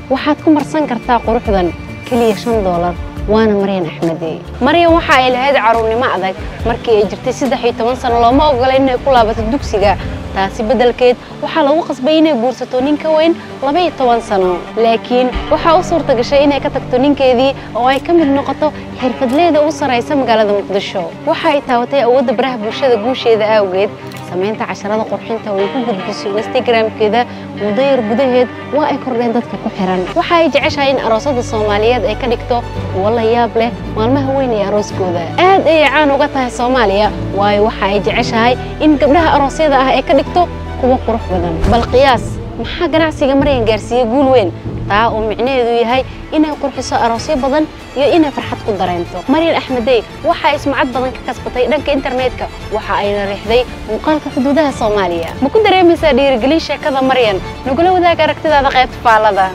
Waxaad ku marsan kartaa quruxdan keliya $5. Waana Maryan Axmedey. Maryan waxa ay lahayd caruurnimo adag. Markii ay jirtay 13 sano looma ogola inay ku laabato dugsiga. Taasi beddelkeed waxaa lagu qasbay inay guursato nin ka weyn 12 sano. Laakiin waxaa u suurta gashay inay ka tagto ninkeedii oo ay ka mid noqoto xirfadleyda ugu sarreysa magaalada Muqdisho. Waxa ay taabatay awoodda baraha bulshada guusheeda awgeed. Samaynta casharada qurxinta oo ay ku gudbiso Instagram-keeda muddo yar gudaheed waa ay kordheen dadka ku xiran. Waxa ay jeceshahay in aroosada Soomaaliyeed ay ka dhigto kuwo la yaab leh maalmaha weyn ee arooskooda. Aad ayay caan uga tahay Soomaaliya, waayo waxa ay jeceshahay in gabdhaha aroosyada ah ay ka dhigto kuwo qurux badan. Bal qiyaas, maxaa ganacsiga Maryan gaarsiiyey guul weyn, taa oo micnaheedu yahay inay qurxiso aroosyo badan iyo inay farxad ku dareento. Maryan Axmedey waxa ay sumcad badan ka kasbatay dhanka internetka, waxa ayna riixday muuqaalka xuduudaha Soomaaliya. Ma ku dareemaysaa dhiirigelin sheekada Maryan? Nagula wadaag aragtidaada qaybta faallada.